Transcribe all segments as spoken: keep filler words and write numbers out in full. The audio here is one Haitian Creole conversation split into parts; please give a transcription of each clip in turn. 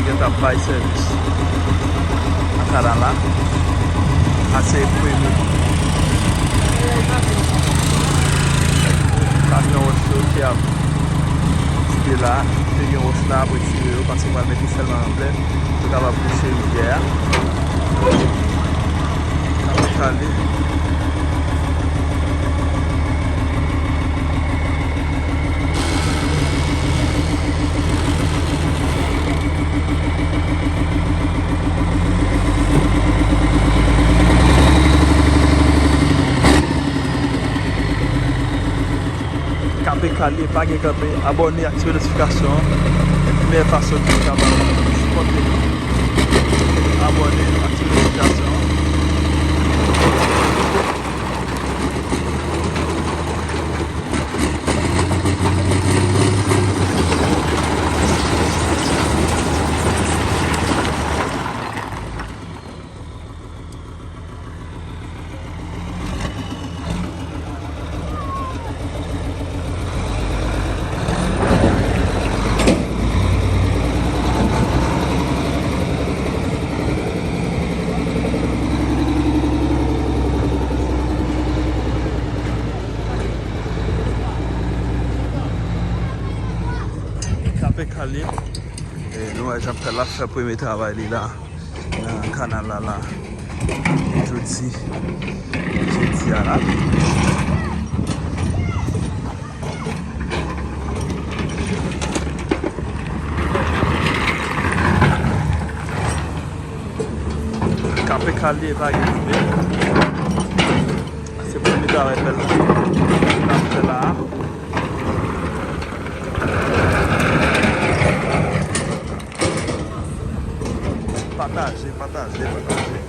Gen ap bay sèvis nan kanal la. Ase premye kamyon wòch yo ki ap kite la. Te gen wòch la, ap retire yo, paske pral mete sèlman ranblè pou kapab bouche rivyè a. Ap kale. K P Kale, pa gen kanpe, abòne, aktive notifikasyon an. Se pi meyè fason ki kapab sipòte nou. Abòne, aktive notifikasyon an. K P Kale. E, nou wè Jean Pierre la fè premye travay li la nan kanal la, la. Jodi, jodi a la. K P Kale pa gen kanpe. Se premye travay fè l la. L ap fè la. Pataje, pataje, pataje.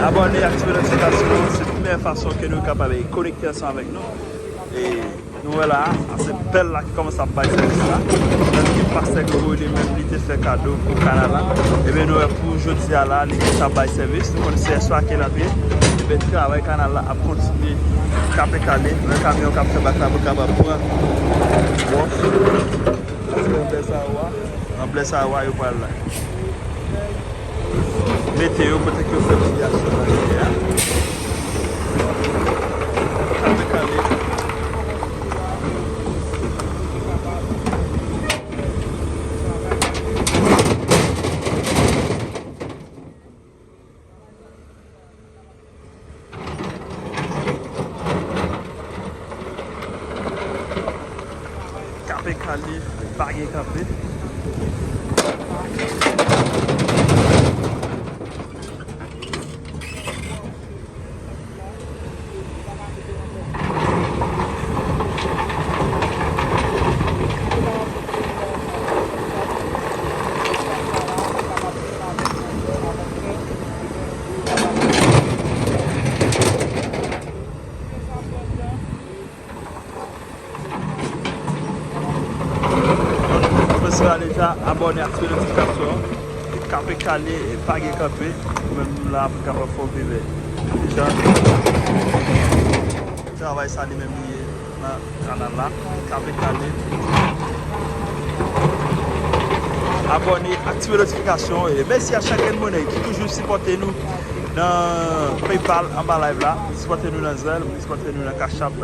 Abòne, aktive notifikasyon, se pi meyè fason ke nou kapab konekte ansanm avèk nou. E nou wè la, se pèl la ki kòmanse ap bay sèvis la. Lè ki pastè Gregory li menm, li te fè kado pou kanal la. Ebyen, nou wè pou jodi a la, li kòmanse ap bay sèvis. Nou konn se yèswa ke l antre. Ebyen, travay kanal la ap kontinye. K P Kale, nan kamyon k ap fè bak la pou kapab pran wòch. Paske anplè sa yo a, anplè sa yo a, yo pral mete yo kote ke yo fè filyasyon nan rivyè a. K P Kale. K P Kale, pa gen kanpe. Donk, pwofesè a deja abòne, aktive notifikasyon an. K P Kale, pa gen kanpe. Ou menm la pou kapab fè w viv. Deja, travay sa li menm li ye nan kanal la. K P Kale. Abòne, aktive notifikasyon. E mèsi a Shark and Money ki toujou sipòte nou nan PayPal anba live la. Sipòte nou nan Zelle, sipòte nou nan Cash App.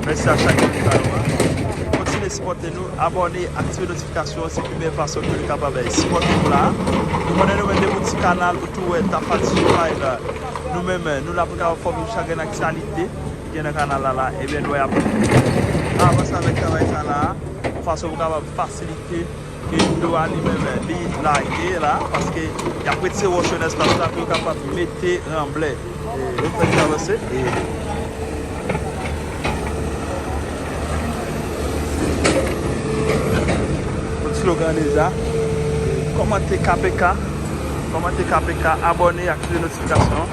Mèsi a Shark and Money. Kontinye sipòte nou, abòne, aktive notifikasyon. Se pi bèl fason ke nou kapab sipòte nou la. Nou konnen nou menm de moun ti kanal, ou tou wè, ta fatige pa la. Nou menm, nou la pou kapab fòme yon chagren aktyalite. Gen nan kanal la la, ebyen nou ap avanse avèk travay sa la, yon fason pou kapab fasilite ke dlo a li menm li lage la, paske y ap retire wòch yo nan espas la pou yo kapab mete ranblè. E, yo fè li avanse. E, yon slogan deja. Kòmante K P K. Kòmante K P K. Abòne, aktive notifikasyon.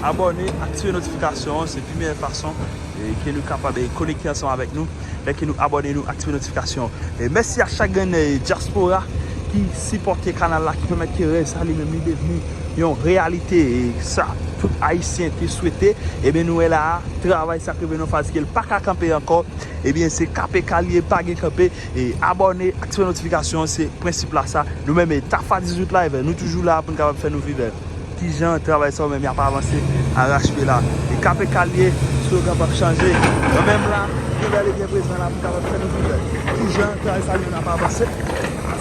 Abòne, aktive notifikasyon. Se pi meyè fason e ke nou kapab, e, konekte ansanm avèk nou, lè ke nou abòne, nou aktive notifikasyon. E mèsi a chak grenn, e, dyaspora ki sipòte kanal la, ki pèmèt ke rèv sa li menm li devni yon reyalite, e sa tout Ayisyen te swete. Ebyen, nou wè la a, travay sa k rive nan faz ke l pa ka kanpe ankò. Ebyen, se K P K li ye, pa gen kanpe. E abòne, aktive notifikasyon, se prensip la sa. Nou menm, e, Tafa dizuit Live, nou toujou la pou n kapab fè nou viv, e, kijan travay sa yo menm y ap avanse arachpye la. E K P K li ye, slogan p ap chanje. Nou menm la, nou bèl e byen prezan la pou n kapab fè nou viv, e, kijan travay sa yo menm ap avanse.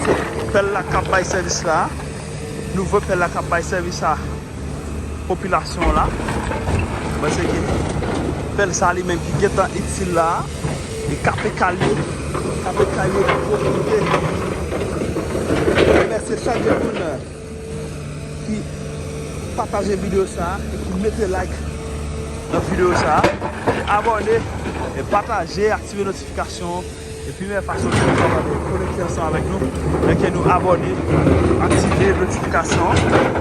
Se pèl la k ap bay sèvis la. Nouvo pèl la k ap bay sèvis a popilasyon la. Paske pèl sa li menm ki gentan itil la, e K P K li ye, K P K li ye pou pwofite remèsye chak grenn moun ki pataje videyo sa e ki mete like nan videyo sa. Abòne, e pataje, aktive notifikasyon. Epi, meyè fason ke nou kapab konekte ansanm avèk nou, lè ke nou abòne, aktive notifikasyon.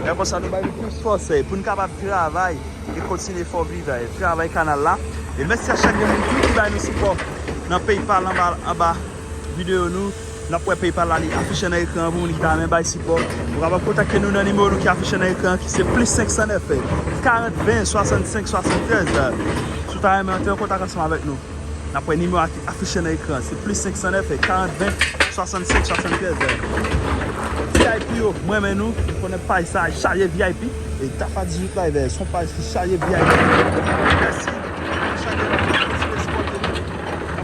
Lè konsa, nou bay nou plis fòs, e, pou n kapab travay e kontinye fè w viv, e, travay kanal la. E mèsi a chak grenn moun tou ki bay nou sipò nan PayPal anba, anba videyo nou. N ap wè PayPal la, li afiche nan ekran an pou moun ki ta renmen bay sipò. Ou kapab kontakte nou nan nimewo nou ki afiche nan ekran an, ki se plis senk san nèf, karant ven, swasannsenk, swasanntrèz. Si w ta renmen antre an kontak ansanm avèk nou, n ap wè nimewo a ki afiche nan ekran an. Se plis senk san nèf, karant ven, swasannsenk, swasanntrèz. V I P yo, mwen renmen nou. Nou konnen paj sa a chaje V I P. E Tafa dizuit Live, se yon paj ki chaje V I P. Mèsi a chak grenn moun ki kontinye sipòte nou.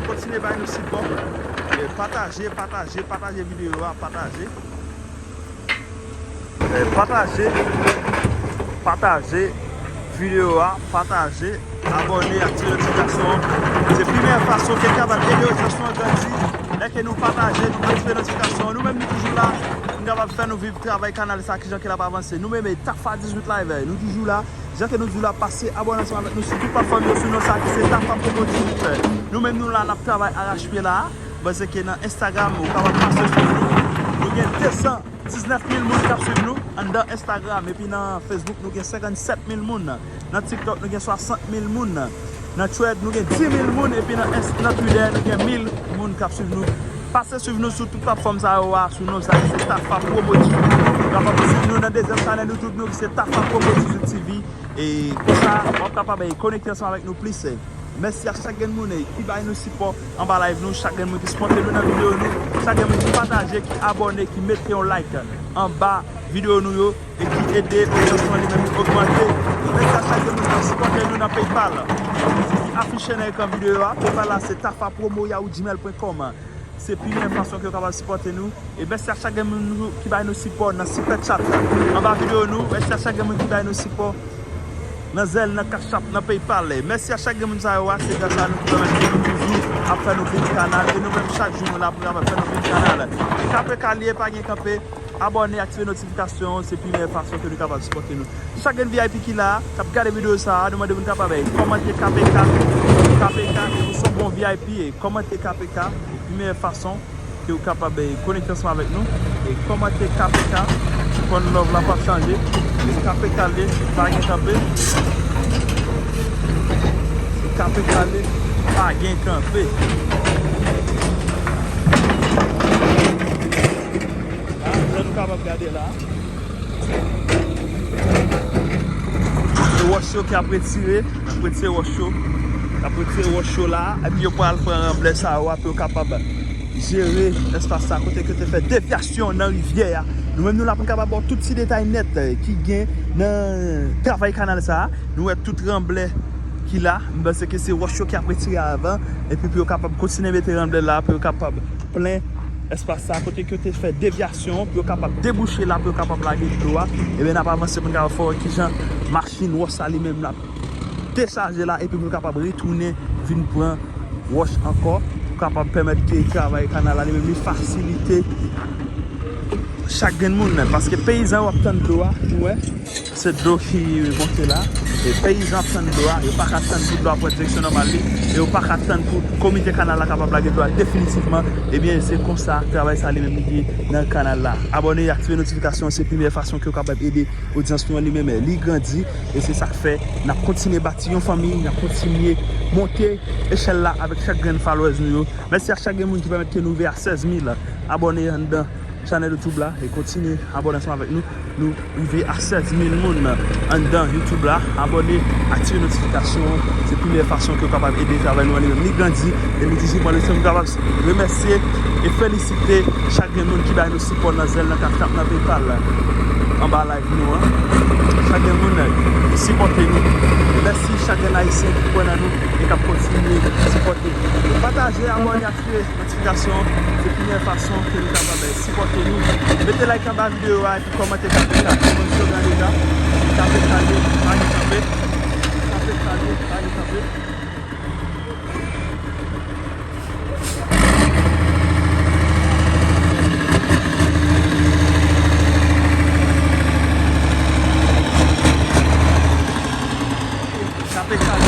Kontinye bay nou sipò. E pataje, pataje, pataje videyo a, pataje. E pataje, pataje videyo a, pataje, abòne, aktive notifikasyon. Se pi meyè fason ke n kapab ede rezo sosyo an grandi. Lè ke nou pataje, nou aktive notifikasyon. Nou menm, nou toujou la pou n kapab fè nou viv travay kanal sa, kijan ke l ap avanse. Nou menm, e Tafa dizuit Live, nou toujou la. Jan ke nou di w la, pase abòne ansanm avèk nou sou tout platfòm yo, sou non sa ki se Tafa Promo dizuit. Nou menm, nou la, n ap travay arachpye la. Paske nan Instagram, ou kapab pase sou nou. Nou gen de san diznèf mil moun k ap swiv nou anndan Instagram. Epi nan Facebook, nou gen senkannsèt mil moun. Nan TikTok, nou gen swasant mil moun. Nan Thread, nou gen dis mil moun. Epi nan Inst-, nan Twitter, nou gen mil moun k ap swiv nou. Pase swiv nou sou tout platfòm sa yo a, sou non sa ki se Tafa Promo dizuit. Ou kapab swiv nou nan dezyèm chanèl YouTube nou, ki se Tafa Promo dizuit T V. E konsa, w ap kapab, e, konekte ansanm avèk nou plis. Mèsi a chak grenn moun, e, ki bay nou sipò anba live nou, chak grenn moun ki sipòte nou nan videyo nou, chak grenn moun ki pataje, ki abòne, ki mete yon like anba videyo nou yo, e ki ede odyans nou an li menm li ogmante. Mèsi a chak grenn moun ki sipòte nou nan PayPal. Ki afiche nan ekran videyo a, PayPal la se tafa promo yahoo gmail point com. Se pi meyè fason ke w kapab sipòte nou. E mèsi a chak grenn moun nou ki bay nou sipò nan Super Chat anba videyo nou. Mèsi a chak grenn moun ki bay nou sipò nan Zelle, nan Cash App, nan PayPal. E mèsi a chak grenn moun sa yo a, se gras a nou ki pèmèt ke nou toujou ap fè nou viv kanal. E nou menm, chak jou nou la pou n kapab fè nou viv kanal. E K P K li ye, pa gen kanpe. Abòne, aktive notifikasyon, se pi meyè fason ke nou kapab sipòte nou. Chak grenn V I P ki la, k ap gade videyo sa a, nou mande pou n kapab, eh, kòmante K P K. K P K, nou se yon bon V I P, e kòmante K P K, e pi meyè fason ke w kapab, eh, konekte ansanm avèk nou. E kòmante K P K, fòn love la p ap chanje. E K P K li, pa gen kanpe. E K P K li, pa gen kanpe. Ah, jan nou kapab gade la. Se wòch yo k ap retire, y ap retire wòch yo. Y ap retire wòch yo la, epi yo pral pran ranblè sa yo a pou yo kapab jere espas sa kote ke yo te fè devyasyon nan rivyè a. Nou menm nou la pou n kapab ba w tout ti detay nèt, eh, ki gen nan travay kanal sa a. Nou wè tout ranblè ki la, m panse ke se wòch yo ki ap retire avan, epi pou yo kapab kontinye mete ranblè la, pou yo kapab plen espas sa kote ke yo te fè devyasyon pou yo kapab debouche la, pou yo kapab lage dlo a. Ebyen, n ap avanse pou n kapab fè w wè kijan machin wòch sa li menm l ap dechaje la, epi pou l kapab retounen vin pran wòch ankò, pou kapab pèmèt ke travay kanal la li menm li fasilite. Chak grenn moun, paske peyizan yo ap tann dlo a, ou wè, se dlo ki monte la. E peyizan ap tann dlo a, yo pa ka tann pou dlo a pran direksyon nòmal li, e yo pa ka tann pou komite kanal la kapab lage dlo a definitivman. Ebyen, se konsa travay sa li menm li ye nan kanal la. Abòne, aktive notifikasyon, se premyè fason ke w kapab ede odyans nou an li menm, li grandi, e se sa k fè n ap kontinye bati yon fanmi, n ap kontinye monte echèl la avèk chak grenn followers nou yo. Mèsi a chak grenn moun ki pèmèt ke nou rive a sèz mil abòne anndan chanèl YouTube la e kontinye abòne ansanm avèk nou. Nou rive a sèz mil moun anndan YouTube la. Abòne, aktive notifikasyon an. Se premyè fason ke w kapab ede travay nou an li menm li grandi. E nou toujou pran leson nou kapab remèsye e felisite chak grenn moun ki bay nou sipò nan Zelle, nan Cash App, nan PayPal anba live nou an. Chak grenn moun ki sipòte nou. E mèsi chak grenn Ayisyen ki kwè nan nou e k ap kontinye sipòte. Pataje, abòne, aktive notifikasyon, se premyè fason ke nou kapab sipòte nou. Mete like anba videyo a epi kòmante K P K. Kòmante yo gade la. K P K li, pa gen kanpe. K P K li, pa gen kanpe. K P K li.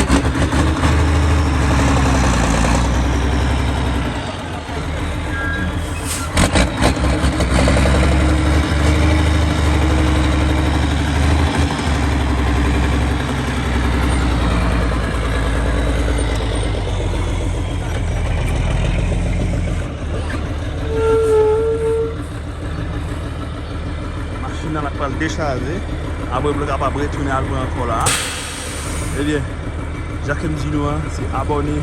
Machin nan pral dechaje. Apre pou l kapab retounen al pran ankò la. Ebyen, jan ke m di nou an, se abòne,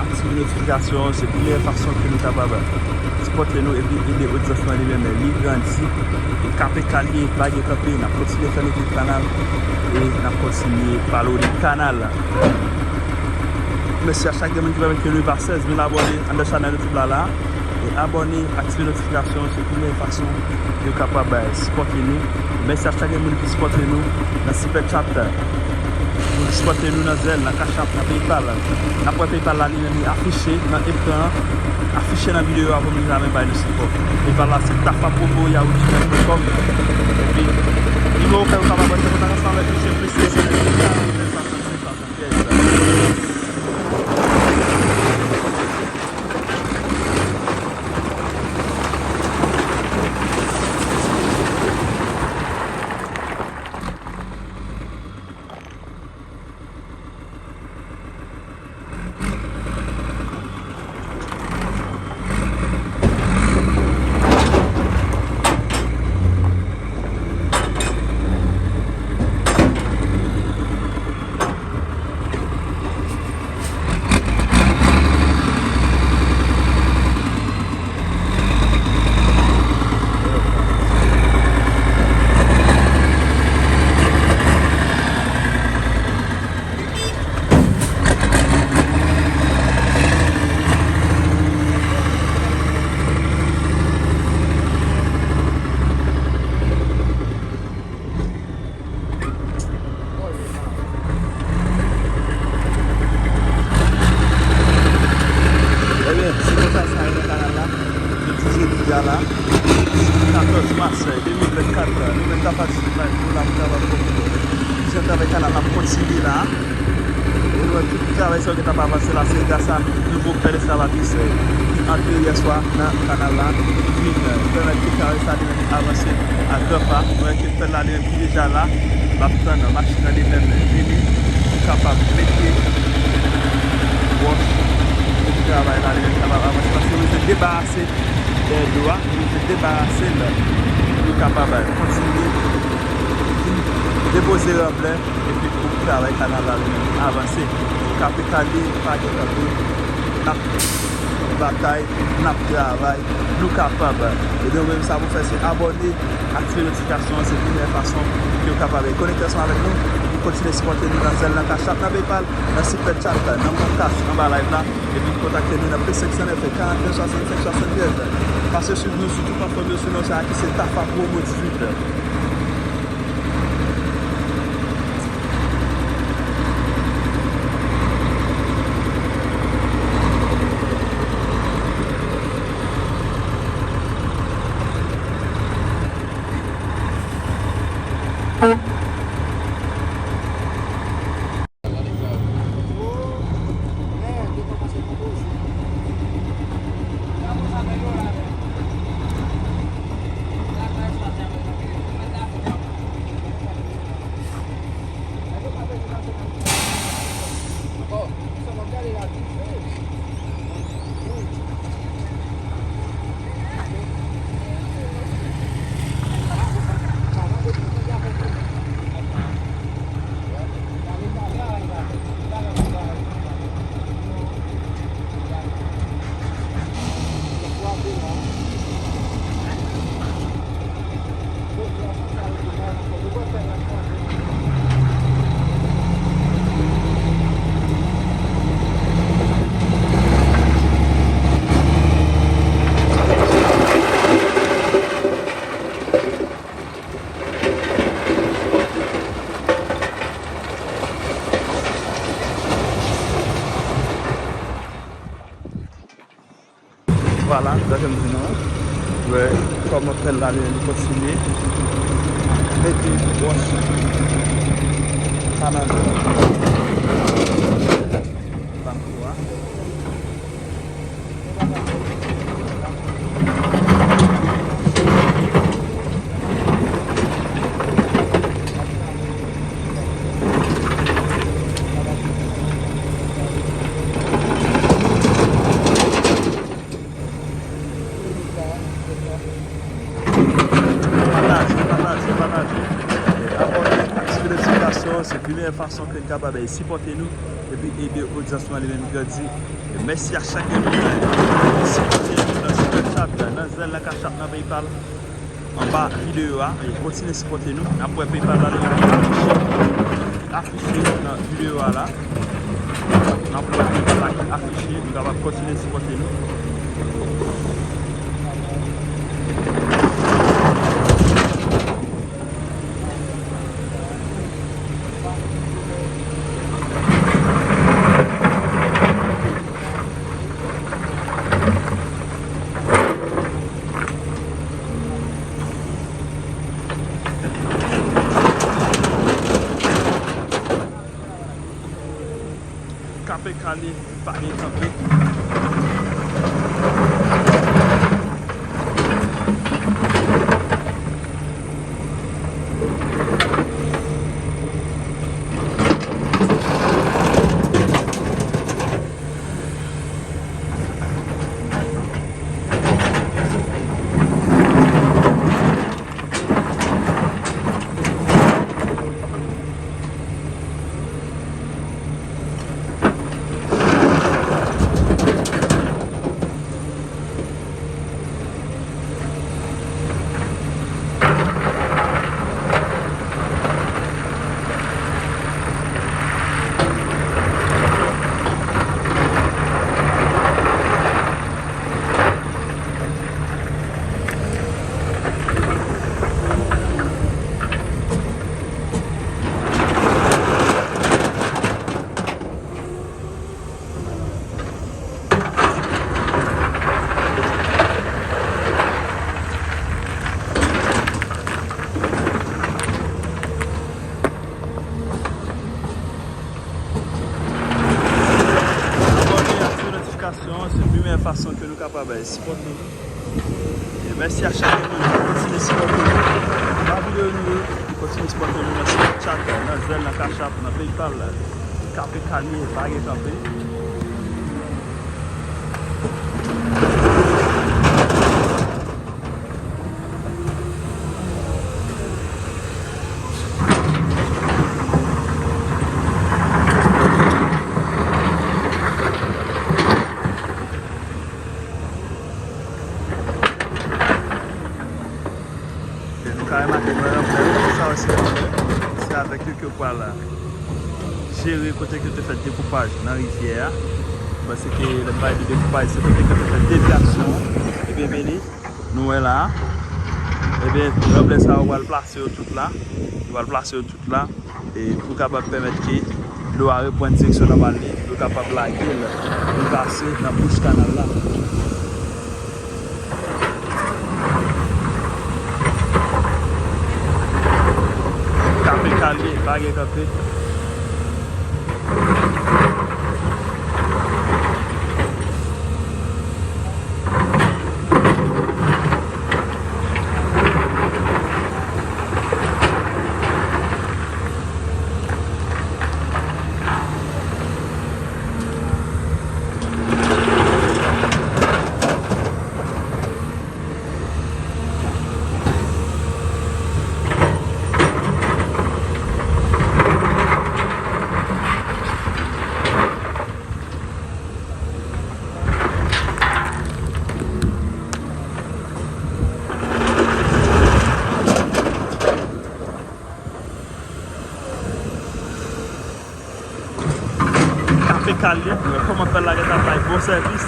aktive notifikasyon, se premyè fason ke nou kapab sipòte nou epi ede odyans lan li menm li grandi. E K P K li ye, pa gen kanpe, n ap kontinye fè nou tout kanal e n ap kontinye pale w de kanal. Mèsi a chak grenn moun ki pèmèt ke nou rive a sèz mil abòne anndan chanèl YouTube la la. E abòne, aktive notifikasyon, se premyè fason yo kapab, eh, sipòte nou. Mèsi a chak grenn moun ki sipòte nou nan Super Chat, moun ki sipòte nou nan Zelle, nan Cash App, nan PayPal. N ap wè PayPal la li menm li afiche nan ekran an, afiche nan videyo a pou moun ki ta renmen bay nou sipò. PayPal la se Tafa Promo Yahoo Gmail point com. Epi nimewo kè ou kapab rantre kontak ansanm avèk nou se plis sèt san karannsenk swasannsenk swasanntrèz. Ebyen, se konsa sa ye nan kanal la. Jodi jedi a la, katòz mas de mil vennkat, nou menm Tafa T V Live, nou la pou travay pou nou. Jan travay kanal la ap kontinye la. E nou wè tout travay sa yo gentan ap avanse la, se gras a nouvo pèl eskavatis ki antre yè swa nan kanal la, ki vin, eh, pèmèt ke travay sa li menm avanse a gran pa. Nou wè ke pèl la li menm ki deja la, l ap tann machin nan li menm vini pou kapab mete wòch pou travay la li menm kapab avanse, paske nou bezwen debarase dèyè dlo a, nou bezwen debarase l pou nou kapab kontinye vin depoze ranblè epi pou travay kanal la li menm avanse. K P K li pa gen kanpe, n ap batay, n ap travay, nou kapab. Ebyen, ou menm sa pou fè se abòne, aktive notifikasyon an, se premyè fason ke w kapab konekte ansanm avèk nou pou kontinye sipòte nou nan Zelle, nan Cash App, nan PayPal, nan Super Chat, nan Mon Cash anba live la, epi kontakte nou nan plis senk san nèf, karannsenk swasannsenk swasanntrèz. Pase swiv nou sou tout platfòm yo sou non sa a ki se Tafa Promo dizuit. Vwala, jan m di nou an, wè kòman pèl la li, li kontinye mete wòch pa nan bann kou a. Pataje, pataje, pataje. Abòne, aktive notifikasyon, se pi meyè fason ke n kapab sipòte nou epi ede odyans nou an li menm grandi. E mèsi a chak grenn moun ki sipòte nou nan Super Chat, nan Zelle, nan Cash App, nan PayPal. Anba videyo a, e kontinye sipòte nou. N ap wè PayPal la deja ki afiche, ki afiche nan videyo a la. N ap wè PayPal la ki afiche, nou kapab kontinye sipòte nou. Kape kale, pa gen kanpe. Abòne, aktive notifikasyon, se pi meyè fason ke nou kapab sipòte nou. E mèsi a chak moun ki kontinye sipòte nou. Pa bliye nou, ki kontinye sipòte nou nan Super Chat, nan Zelle, nan Cash App, nan PayPal. Kape kale, pa gen kanpe. E nou ka remake mwen nan fè sa osi, se avèk yo ke yo pral jere kote ke yo te fè dekoupaj nan rivyè a. Paske lè m pale de dekoupaj, se kote ke yo te fè devyasyon an. Ebyen, vini, nou wè la a. Ebyen, ranblè sa yo pral plase yo tout la. Yo pral plase yo tout la. E pou kapab pèmèt ke dlo a reprann direksyon nòmal li, yo kapab lage l pou l pase nan bouch kanal la. Kape kale, pa gen kanpe. Kape kale, kòman pèl la gentan bay bon sèvis.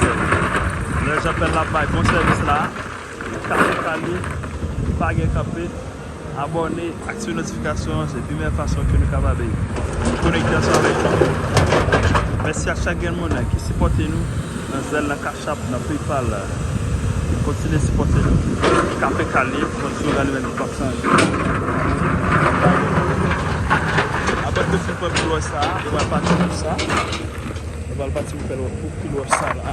Lè jan pèl la bay bon sèvis la, kape kale, pa gen kanpe. Abòne, aktive notifikasyon an, se pi meyè fason ke nou kapab konekte ansanm avèk nou. Mèsi a chak grenn moun ki sipòte nou nan Zelle, nan Cash App, nan PayPal. Kontinye sipòte nou. K P K li, kontinye gade menm li p ap chanje. Apre ke fin pran pilòj sa a, yo pral pati pou sa. Yo pral pati pou pilòj, pou pilòj sa la.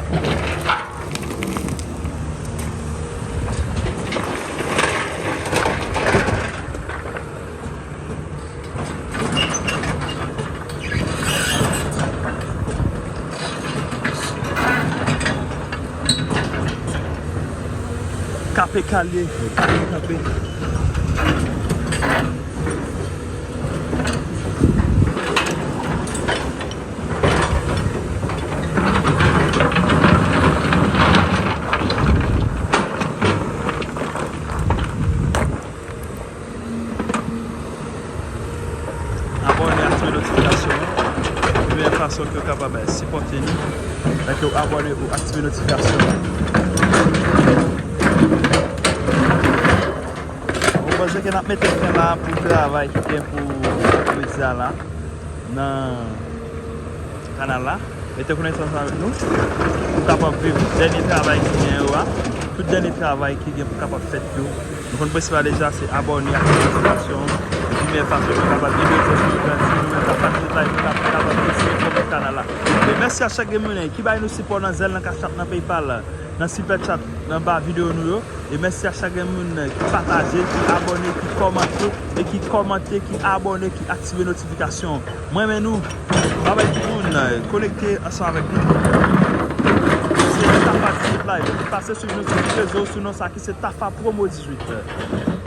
K P K li ye, kanpe, kanpe. Abòne, aktive notifikasyon an. Premye fason ke w kapab sipòte nou, lè ke w abòne, ou aktive notifikasyon an. Mwen panse ke n ap mete fen la pou travay ki gen pou jodi a la nan kanal la. Mete konesans avèk nou pou w kapab viv dènye travay ki gen yo a. Tout dènye travay ki gen pou kapab fèt yo. Nou konn prensip la deja, se abòne, aktive notifikasyon. Epi men fason nou kapab ede nou, nou menm k ap pataje live, nou kapab eseye fòme kanal la. E mèsi a chak gen moun ki bay nou sipò nan Zelle, nan Cash App, nan PayPal, nan Super Chat, nan ba videyo nou yo. E mèsi a chak gen moun ki pataje, ki abòne, ki kòmante, e ki kòmante, ki abòne, ki aktive notifikasyon. Mwen renmen nou. Babay tout moun, konekte ansanm avèk nou. Se Tafa dizuit Live. Pase swiv nou sou tout rezo sou non sa ki se Tafa Promo dizuit.